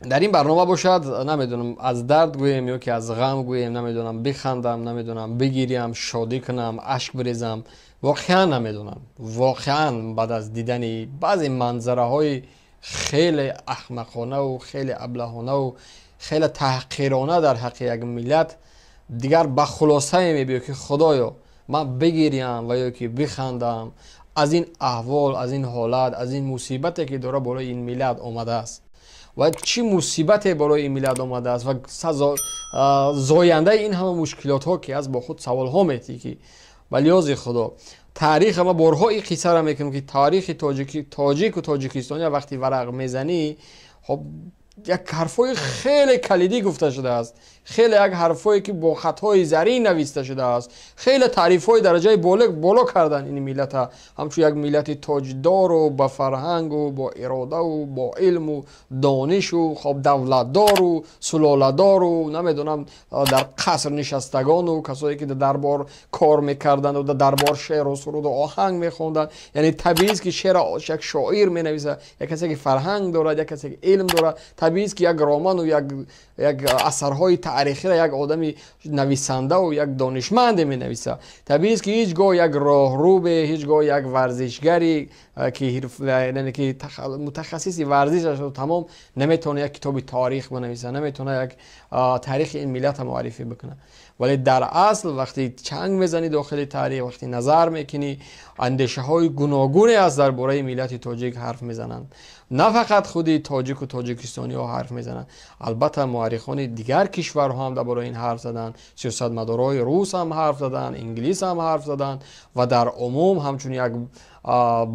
Дар ин барнома бошад, намедонам, аз дард гӯем ё ки аз ғам гӯем, намедонам, бихандам, намедонам, бигирям, шодӣ кунам, ашк бирезам, воқеан намедонам. Воқеан баъд аз дидани баъзе манзараҳои хеле аҳмақонаву хеле аблаҳонаву хеле таҳқирона дар ҳаққи як миллат, дигар ба хулосае мебиёд, ки худоё, ман бигирям ва ё ки бихандам аз ин аҳвол, аз ин ҳолат, аз ин мусибате, ки дора болои ин миллат омадааст. Ва чӣ мусибате барои ин миллат омадааст ва зояндаи ин ҳама мушкилотҳо ки аст, бо худ саволҳо метиҳӣ, ки ба лиҳози худо таърих, ма борҳо ин қиссаро мекунам, ки таърихи тоҷику тоҷикистония вақти варақ мезанӣ, хоб, як ҳарфҳои хеле калидӣ гуфта шудааст, хеле як ҳарфҳое, ки бо хатҳои зарин нависта шудааст, хеле таърифҳои дараҷаи боло кардан ин миллата ҳамчун як миллати тоҷдору ба фарҳангу бо иродаву бо илму донишу, хоб, давлатдору сулоладору, намедонам, дар қаср нишастагону касое, ки дар дарбор кор мекарданду дар дарбор шеъру суруду оҳанг мехонданд. Яъне табиист, ки шеъра як шоир менависад, як касе, ки фарҳанг дорад, як касе, ки илм дорад. Табиист, ки як роману як асарҳои таърихиро як одами нависандаву як донишманде менависад. Табиист, ки ҳеҷ гоҳ як роҳрубе, ҳеҷ гоҳ як варзишгаре, ки ки мутахассиси варзиш аст, тамом, наметавонад як китоби таърих бинависад, наметавонад як таърихи ин миллатро муаррифӣ бикунад. Вале дар асл вақте чанг мезанӣ дохили таърих, вақте назар мекунӣ, андешаҳои гуногуне аст дар бораи миллати тоҷик ҳарф мезананд. На фақат худи тоҷику тоҷикистониҳо ҳарф мезананд, албатта муаррихони дигар кишварҳо ҳам дар бораи ин ҳарф заданд, сиёсатмадорои рус ҳам ҳарф заданд, инглис ҳам ҳарф заданд ва дар умум ҳамчун як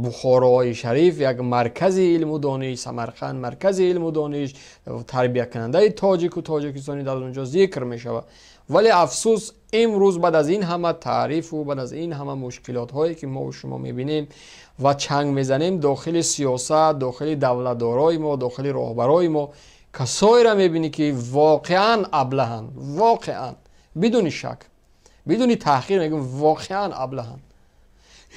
Бухорои шариф, як маркази илму дониш, Самарқанд маркази илму дониш, тарбиякунандаи тоҷику тоҷикистонӣ дар он ҷо зикр мешавад. Вале афсӯс, имрӯз баъд аз ин ҳама таърифу баъд аз ин ҳама мушкилотҳое, ки мо шумо мебинем ва чанг мезанем дохили сиёсат, дохили давлатдорои мо, дохили роҳбарои мо, касоеро мебинӣ, ки воқеан аблаҳанд, воқеан бидуни шак, бидуни таҳқир мегӯм, воқеан аблаҳанд.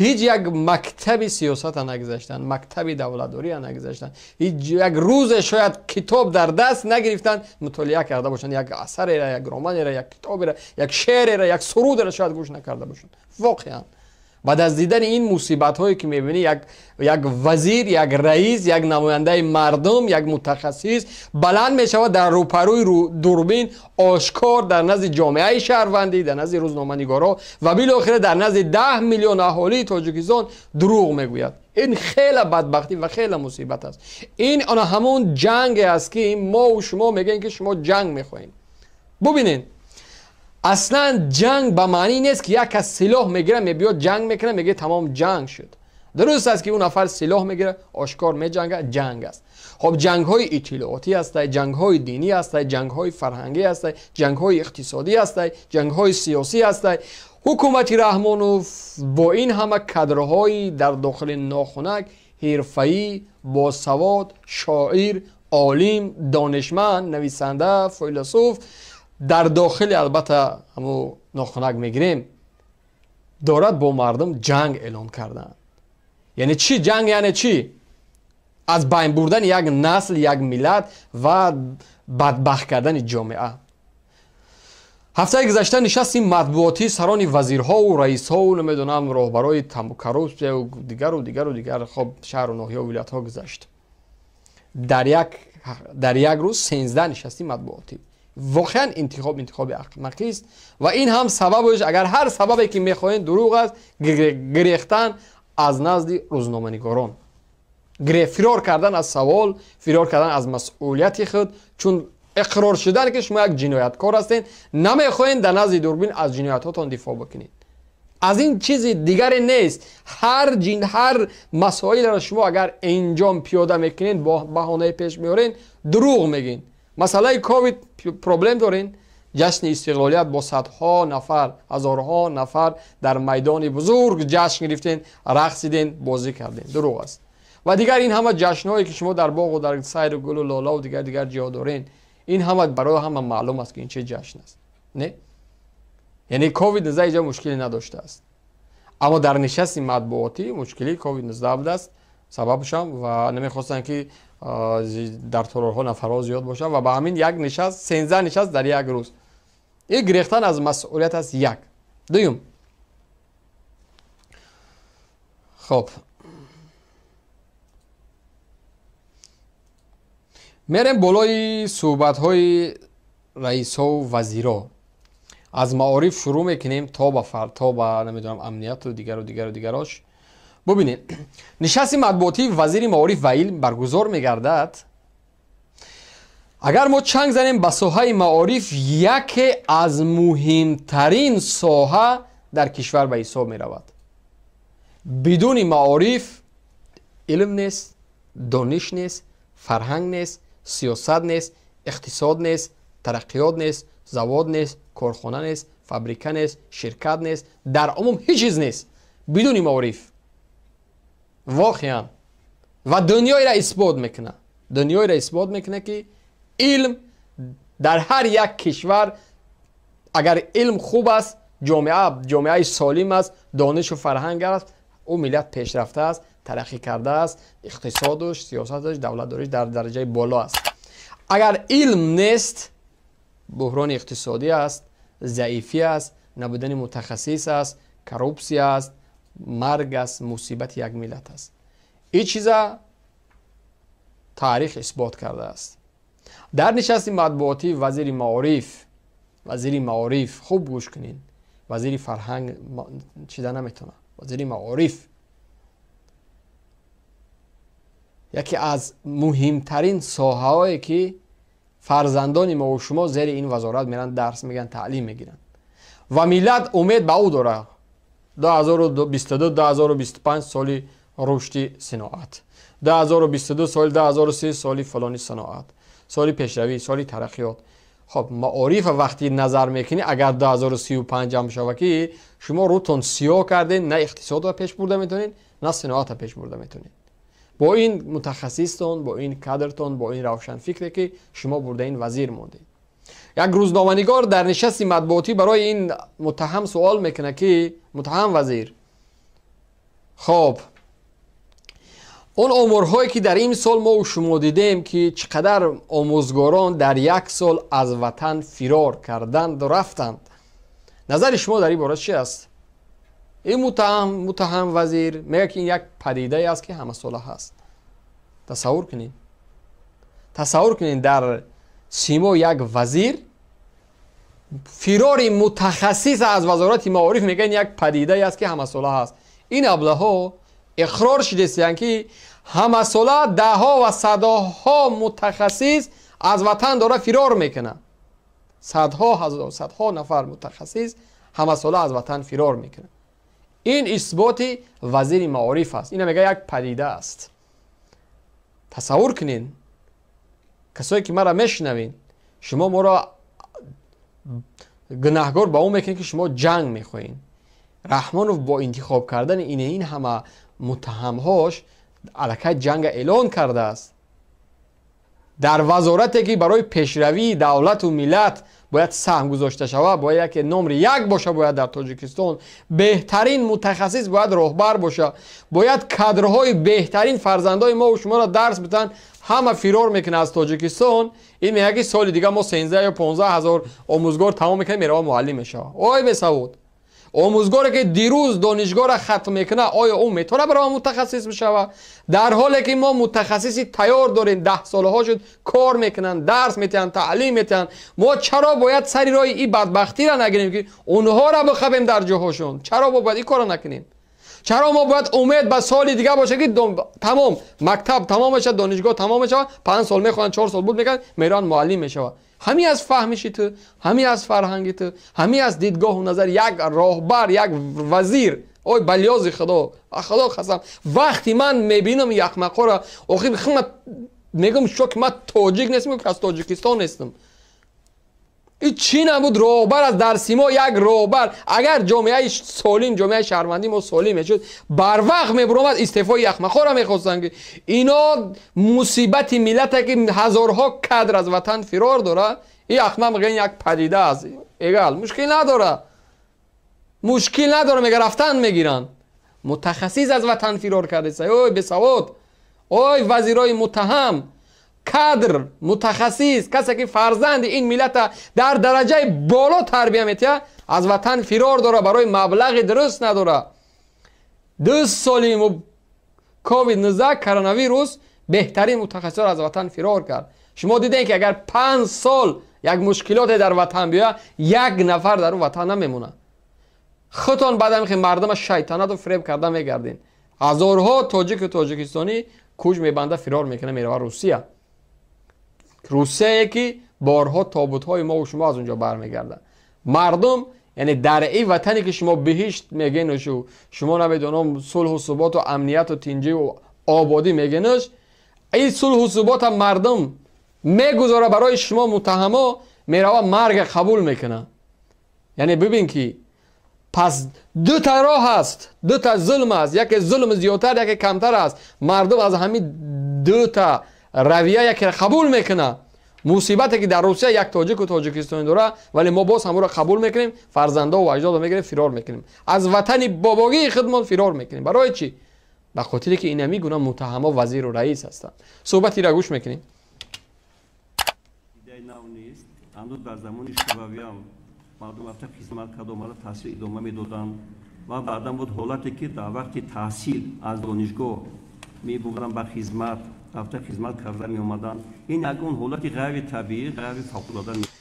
Ҳеҷ як мактаби сиёсата нагузаштанд, мактаби давлатдория нагузаштанд, ҳеҷ як рӯзе шояд китоб дар даст нагирифтанд, мутолиа карда бошанд як асарера, як романера, як китобера, як шеърера, як сурудера шояд гӯш накарда бошанд. Воқеан баъд аз дидани ин мусибатҳое, ки мебинӣ, як вазир, як раис, як намояндаи мардум, як мутахассис баланд мешавад дар рӯпарӯи дурбин, ошкор дар назди ҷомеаи шаҳрвандӣ, дар назди рӯзноманигорҳо ва билохира дар назди 10 миллион аҳолии Тоҷикистон дурӯғ мегӯяд. Ин хеле бадбахтӣ ва хеле мусибат аст. Ин ана ҳамон ҷанге аст, ки мову шумо мегӯем, ки шумо ҷанг мехоҳем. Бубинед, аслан ҷанг ба маънӣ нест, ки як кас силоҳ мегирад, мебиёд, ҷанг мекунад, мегӯяд: «Тамом, ҷанг шуд». Дуруст аст, ки ӯ нафар силоҳ мегирад, ошкор меҷангад, ҷанг аст. Хоб, ҷангҳои иттилоотӣ ҳастай, ҷангҳои динӣ ҳастай, ҷангҳои фарҳангӣ ҳастай, ҷангҳои иқтисодӣ ҳастай, ҷангҳои сиёсӣ ҳастай. Ҳукумати Раҳмонов бо ин ҳама кадрҳои дар дохили нохунак, ҳирфаӣ, босавод, шоир, олим, донишманд, нависанда, файласуф дар дохили, албатта, ҳамун нохунак мегирем, дорад бо мардум ҷанг эълон карданд. Яъне чӣ ҷанг? Яъне чӣ? Аз байн бурдани як насл, як миллат ва бадбахт кардани ҷомеа. Ҳафтаи гузашта нишасти матбуотии сарони вазирҳову раисҳову, намедонам, роҳбарои коррупсияу дигару дигару дигар, хоб, шаҳру ноҳияу вилоятҳо гузашт. Дар як рӯз 13 нишасти матбуотӣ. Воқеан интихоб интихоби аҳмақист ва ин ҳам сабабш, агар ҳар сабабе ки мехоҳем, дурӯғ аст. Гирехтан аз назди рӯзноманигорон, фирор кардан аз савол, фирор кардан аз масъулияти худ, чун иқрор шудан, ки шумо як ҷинояткор ҳастед, намехоҳед дар назди дурбин аз ҷиноятҳотон дифоъ бикунед. Аз ин чизи дигаре нест. Ҳар масоилро шумо агар инҷом пиёда мекунед, бо баҳонаи пеш меоред, дурӯғ мегӯед. Масъалаи ковид проблем дорен, ҷашни истиқлолият бо садҳо нафар, ҳазорҳо нафар дар майдони бузург ҷашн гирифтен, рақсиден, бозӣ кардем, дурӯғ аст. Ва дигар ин ҳама ҷашнҳое, ки шумо дар боғу дар сайру гулу лолаву дигар дигар ҷо дорен, ин ҳама барои ҳама маълум аст, ки ин чӣ ҷашн аст. Не, яъне ковид 19 иҷа мушкиле надоштааст, аммо дар нишасти матбуотӣ мушкилии ковид 19 будааст. Сабабшам ва намехостанд, ки дар толорҳо нафарҳо зиёд бошанд ва ба ҳамин як нишаст, 13 нишаст дар як рӯз. Ин гирехтан аз масъулият аст як. Дуюм. Хоб. Мерем болои суҳбатҳои раисҳову вазиро. Аз маориф шурӯъ мекунем то ба то ба намедонам амнияту дигару дигару дигарош. Бубинед, нишасти матбуотии вазири маориф ва илм баргузор мегардад. Агар мо чанг занем ба соҳаи маориф, яке аз муҳимтарин соҳа дар кишвар ба ҳисоб меравад. Бидуни маориф илм нест, дониш нест, фарҳанг нест, сиёсат нест, иқтисод нест, тараққиёт нест, завод нест, корхона нест, фабрика нест, ширкат нест, дар умум ҳеҷ чиз нест бидуни маориф. Воқеан. Ва дунёеро исбот мекунад. Дунёеро исбот мекунад, ки илм дар ҳар як кишвар, агар илм хуб аст, ҷомеаи солим аст, донишу фарҳанг аст, ӯ миллат пешрафта аст, тараққӣ кардааст, иқтисодуш, сиёсаташ, давлатдориш дар дараҷаи боло аст. Агар илм нест, буҳрони иқтисодӣ аст, заифӣ аст, набудани мутахассис аст, коррупсия аст, марг аст, мусибати як миллат аст. Ин чиза таърих исбот кардааст. Дар нишасти матбуотӣ вазири маориф, хуб гӯш кунед, вазири фарҳанг чида наметавонад, вазири маориф яке аз муҳимтарин соҳаҳое, ки фарзандони мо шумо зери ин вазорат меранд, дарс мегиранд, таълим мегиранд ва миллат умед ба ӯ дорад. 2022 2025 соли рушди синоат, 2022 соли 2030 соли фалони синоат, соли пешравӣ, соли тараққиёт. Хоб, маорифа вақти назар мекунӣ, агар 2035 ҳам шава, ки шумо рӯтон сиёҳ кардед, на иқтисодро пеш бурда метавонед, на синоатро пеш бурда метавонед. Бо ин мутахассистон, бо ин кадртон, бо ин равшанфикре, ки шумо бурда ин вазир мондед. Як рӯзноманигор дар нишасти матбуотӣ барои ин муттаҳам суол мекунад, ки муттаҳам вазир, хоб, он оморҳое, ки дар ин сол мо шумо дидем, ки чӣ қадар омӯзгорон дар як сол аз ватан фирор карданд, рафтанд, назари шумо дар ин бора чи аст? Ин муттаҳам вазир мегӯяд, ки ин як падидае аст, ки ҳамасола ҳаст. Тасаввур кунед, тасаввур кунед, дар симо як вазир фирори мутахассис аз вазорати маориф мегӯяд, як падидае аст, ки ҳамасола ҳаст. Ин аблаҳо иқрор шудестиянд, ки ҳамасола даҳҳо ва садҳо мутахассис аз ватан дора фирор мекунад. Садҳо ҳазор, садҳо нафар мутахассис ҳамасола аз ватан фирор мекунад. Ин исботи вазири маориф аст. Ина мегӯяд, як падида аст. Тасаввур кунед, касое ки маро мешунавед, шумо моро гунаҳгор ба он мекунед, ки шумо ҷанг мехоҳед. Раҳмонов бо интихоб кардани ин ҳама муттаҳамҳош аллакай ҷанга эълон кардааст. Дар вазорате, ки барои пешравии давлату миллат бояд саҳм гузошта шавад, бояд яке номри як боша, бояд дар Тоҷикистон беҳтарин мутахассис бояд роҳбар боша, бояд кадрҳои беҳтарин фарзандои мо шуморо дарс бидиҳанд. Ҳама фирор мекунад аз Тоҷикистон. Ин мегӯяд, ки соли дига мо 13 ё 15 ҳазор омӯзгор тамом мекунем, мерава муаллим мешавад. Ой бесавод! Омӯзгоре, ки дирӯз донишгоҳро хатм мекунад, оё ӯ метавонад барои мутахассис бишавад? Дар ҳоле ки мо мутахассиси тайёр дорем, даҳсолаҳо шуд кор мекунанд, дарс метиҳанд, таълим метиҳанд. Мо чаро бояд сари роҳи ин бадбахтиро нагирем, ки онҳоро бихабем дар ҷоҳошон? Чаро мо бояд ин корро накунем? Чаро мо бояд умед ба соли дига боша, ки тамом мактаб тамом мешавад, донишгоҳ тамом мешавад, 5 сол мехонанд, 4 сол буд мекунанд, мераванд муаллим мешавад? Ҳамин аз фаҳмиши ту, ҳамин аз фарҳанги ту, ҳамин аз дидгоҳу назар як роҳбар, як вазир. Ой, балёзи худо, худо қасам, вақти ман мебинам яхмақҳоро, охир хима мегӯям, шо ки ман тоҷик нестам, ки аз Тоҷикистон нестам. Ин чӣ набуд роҳбар аз дар симо як роҳбар? Агар ҷомеаи солим, ҷомеаи шаҳрвандии мо солим мешуд, барвақт мебуромад истеъфои яхмақҳоро мехостанд, ки ино мусибати миллате, ки ҳазорҳо кадр аз ватан фирор дорад. Ин яхма мегӯяд, як падида аст, эгал мушкил надорад, мушкил надорад, мега рафтан мегиранд. Мутахассис аз ватан фирор кардеса, ой бесавод! Ой вазирои муттаҳам, кадр, мутахассис, касе ки фарзанди ин миллата дар дараҷаи боло тарбия метиҳад, аз ватан фирор дора, барои маблағи дуруст надора. 2 соли ковид-19 коронавирус беҳтарин мутахассисор аз ватан фирор кард. Шумо дидем ки агар 5 сол як мушкилоте дар ватан биёяд, як нафар дар он ватан намемонад. Худтон баъд ҳам мардума шайтонату фиреб карда мегардин. Ҳазорҳо тоҷику тоҷикистонӣ куҷ мебанда, фирор мекунад, меравад Русия. Русияе ки борҳо тобутҳои мо шумо аз онҷо бармегардад. Мардум, яъне дар ин ватане ки шумо биҳишт мегенушу, шумо намедонам сулҳу суботу амнияту тинҷиву ободӣ мегенуш, ин сулҳу субота мардум мегузора барои шумо муттаҳамо, мерава марга қабул мекунад. Яъне бибин ки пас ду та роҳ аст, ду та зулм аст, яке зулм зиёдтар, яке камтар аст. Мардум аз ҳамин ду та равия якеро қабул мекунад. Мусибате ки дар Русия як тоҷику тоҷикистони дора, вале мо боз ҳамонро қабул мекунем, фарзандо ва аҷдодо мегирем, фирор мекунем. Аз ватани бобогии худмон фирор мекунем. Барои чӣ? Ба хотире ки инами гуна муттаҳамо вазиру раис ҳастанд. Суҳбатиро гӯш мекунем. Идеяи нав нест. Ҳанӯз дар замони шӯравиам мардум рафта хизмат карда омада таҳсил идома медоданд ва баъдан буд ҳолате ки дар вақти таҳсил аз донишгоҳ мебурданд ба хизмат, рафта хизмат карда меомаданд. Ин ягон ҳолати ғайритабиӣ, ғайрифавқулода нест.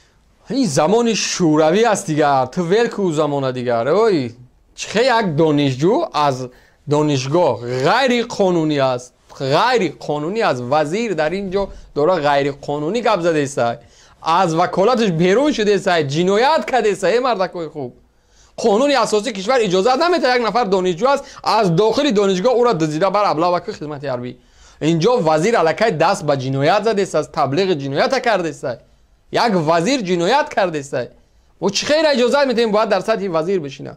Ин замони шӯравӣ аст дигар, ту вел ку замона дигар. Ой, чихе як донишҷӯ аз донишгоҳ ғайриқонунӣ аст, ғайриқонунӣ аст. Вазир дар ин ҷо дора ғайриқонунӣ гап задеста, аз ваколаташ берун шудеста, ҷиноят кардеста. Э мардакои хуб, қонуни асосии кишвар иҷозат наметиҳад як нафар донишҷӯ аст, аз дохили донишгоҳ ӯро дуздида бар аблава ки хизмати ҳарбӣ. Инҷо вазир аллакай даст ба ҷиноят задеста, таблиғи ҷиноята кардеста. Як вазир ҷиноят кардеста. Мо чӣ хейра иҷозат метиҳем бояд дар сатҳи вазир бишина?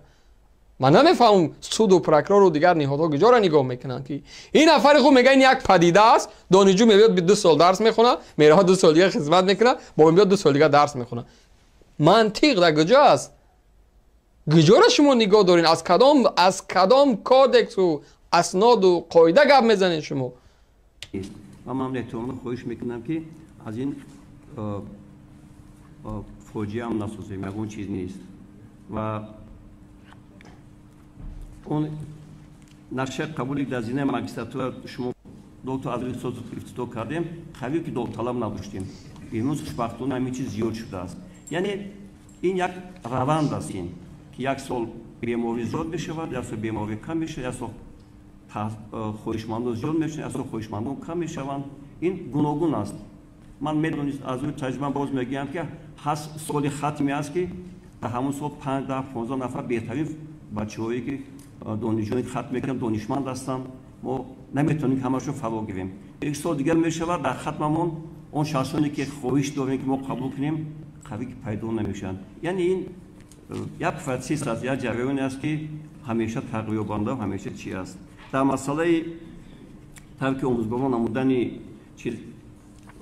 Ман намефаҳмам суду прокурору дигар ниҳодҳо куҷоро нигоҳ мекунанд ки ин нафари хуб мегӯяд ин як падида аст, донишҷӯ мебиёд 2 сол дарс мехонад, меравад 2 сол дигар хизмат мекунад, бо мебиёд 2 сол дигар дарс мехонад. Мантиқ дар куҷо аст? Куҷоро шумо нигоҳ дорин? Аз кадом кодексу асноду қоида гап мезанед шумо? Ва ман эҳтиромона хоҳиш мекунам ки аз ин фоҷиаам насозем, ягон чиз нест. Ва он нақшаи қабули дар зинаи магистратура шумо доктор аз ихтисос ифтитоҳ кардем, қавӣ ки довталаб надоштем. Имрӯз хушбахтона ҳамин чиз зиёд шудааст. Яъне ин як раванд аст, ин ки як сол беморӣ зиёд мешавад, як сол беморӣ кам мешавад, як сол хоҳишмандон зиёд мешаванд, як сол хоҳишмандон кам мешаванд. Ин гуногун аст. Ман медонист аз рӯи таҷриба боз мегӯям ки ҳаст соли хатме аст ки дар ҳамон сол 5, 10, 15 нафар беҳтарин бачаҳое ки донишҷӯёне ки хатм мекунанд донишманд ҳастанд, мо наметавонем ҳамашро фаро гирем. Як сол дигар мешавад дар хатмамон он шахсоне ки хоҳиш дорем ки мо қабул кунем қавӣ ки пайдо намешаванд. Яъне ин як процесс аст, як ҷараёне аст ки ҳамеша тағйирёбанда, ҳамеша чи аст. Дар масъалаи тарки омӯзгорон намудани чиз,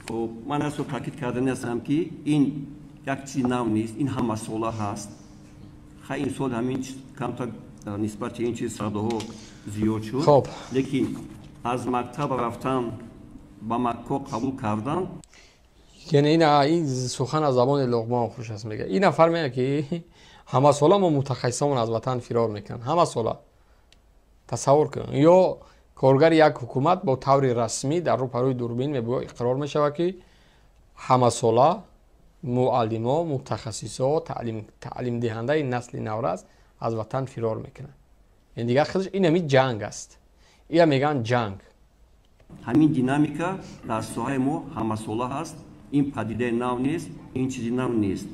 хоб ман аз таъкид кардани ҳастам ки ин як чизи нав нест, ин ҳамасола ҳаст. Ха ин сол ҳамин камтар нисбати ин чиз садоҳо зиёд шуд, лекин аз мактаб рафтан ба макко қабул кардан, яъне ин сухан аз забони Луқмон хуш аст. Мегӯяд ин нафар мегӯяд ки ҳамасола мо мутахассисомон аз ватан фирор мекунанд. Ҳамасола тасаввур кунед, ё коргари як ҳукумат бо таври расмӣ дар рӯпарӯи дурбин мебояд иқрор мешавад ки ҳамасола муаллимо, мутахассисо, таълимдиҳандаи насли наврас аз ватан фирор мекунанд. Ин дигар худаш ин ҳамин ҷанг аст. Ия мегӯянд ҷанг. Ҳамин динамика дар соҳаи мо ҳамасола ҳаст. Ин падидаи нав нест, ин чизи нав нест.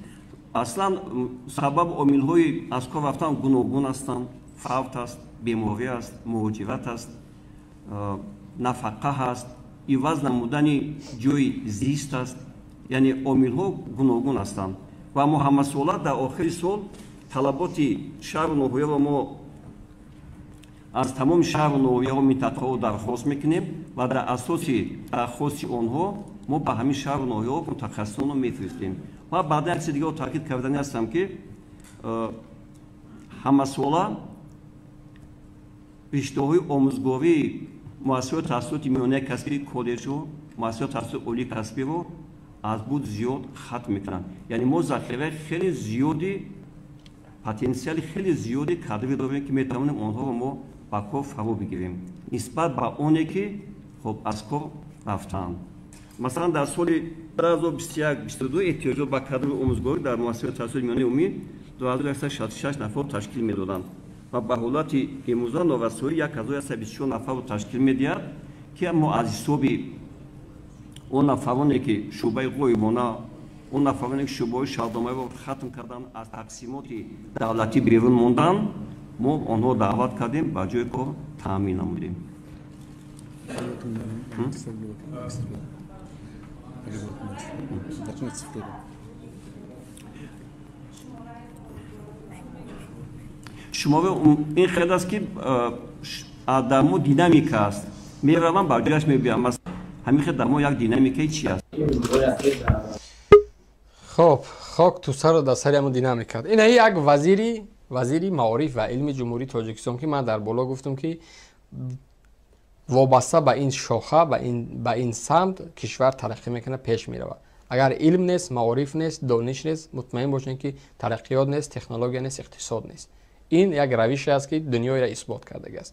Аслан сабаб омилҳои аз кор рафтан гуногун ҳастанд. Фавт аст, беморӣ аст, муҳоҷират аст, нафақа ҳаст, иваз намудани ҷои зист аст. Яъне омилҳо гуногун ҳастанд ва мо ҳамасола дар охири сол талаботи шаҳру ноҳияро мо аз тамоми шаҳру ноҳияҳо минтақаҳо дархост мекунем ва дар асоси дархости онҳо мо ба ҳамин шаҳру ноҳияҳо мутахассисонро мефиристем. Ва баъдан як чизи дигарро таъкид кардани ҳастам ки ҳамасола риштаҳои омӯзгории Муассисаҳои таҳсилоти миёнаи касбӣ, коллеҷҳо, муассисаҳои таҳсилоти олии касбиро аз буд зиёд хатм мекунанд. Яъне мо захираи хеле зиёди, потенсиали хеле зиёди кадрӣ дорем, ки метавонем онҳоро мо ба кор фаро бигирем нисбат ба оне, ки хоб аз кор рафтаанд. Масалан, дар соли 2021-22 эҳтиёҷот ба кадри омӯзгорӣ дар муассисаҳои таҳсилоти миёнаи умумӣ 2166 нафарро ташкил медоданд ва ба ҳолати имрӯза норасоӣ 1124 нафарро ташкил медиҳад, ки мо аз ҳисоби он нафароне, ки шӯъбаи ғоибона, он нафароне, ки шӯъбаҳои шартномаиро хатм карданд, аз тақсимоти давлатӣ берун монданд, мо онҳо даъват кардем, ба ҷои кор таъмин намудем. Шуморо ин хел аст, ки дар мо динамика аст, меравам, ба ҷояш мебиям. Ҳамин хел дар мо як динамикаи чи аст. Хоб, хок ту сару дар сари ҳамон динамика. Ина як вазири маориф ва илми Ҷумҳурии Тоҷикистон, ки ман дар боло гуфтам, ки вобаста ба ин шоха, ба ин самт кишвар тараққӣ мекунад, пеш меравад. Агар илм нест, маориф нест, дониш нест, мутмаин бошед, ки тараққиёт нест, технология нест, иқтисод нест. Ин як равише аст, ки дунёеро исбот кардагиаст.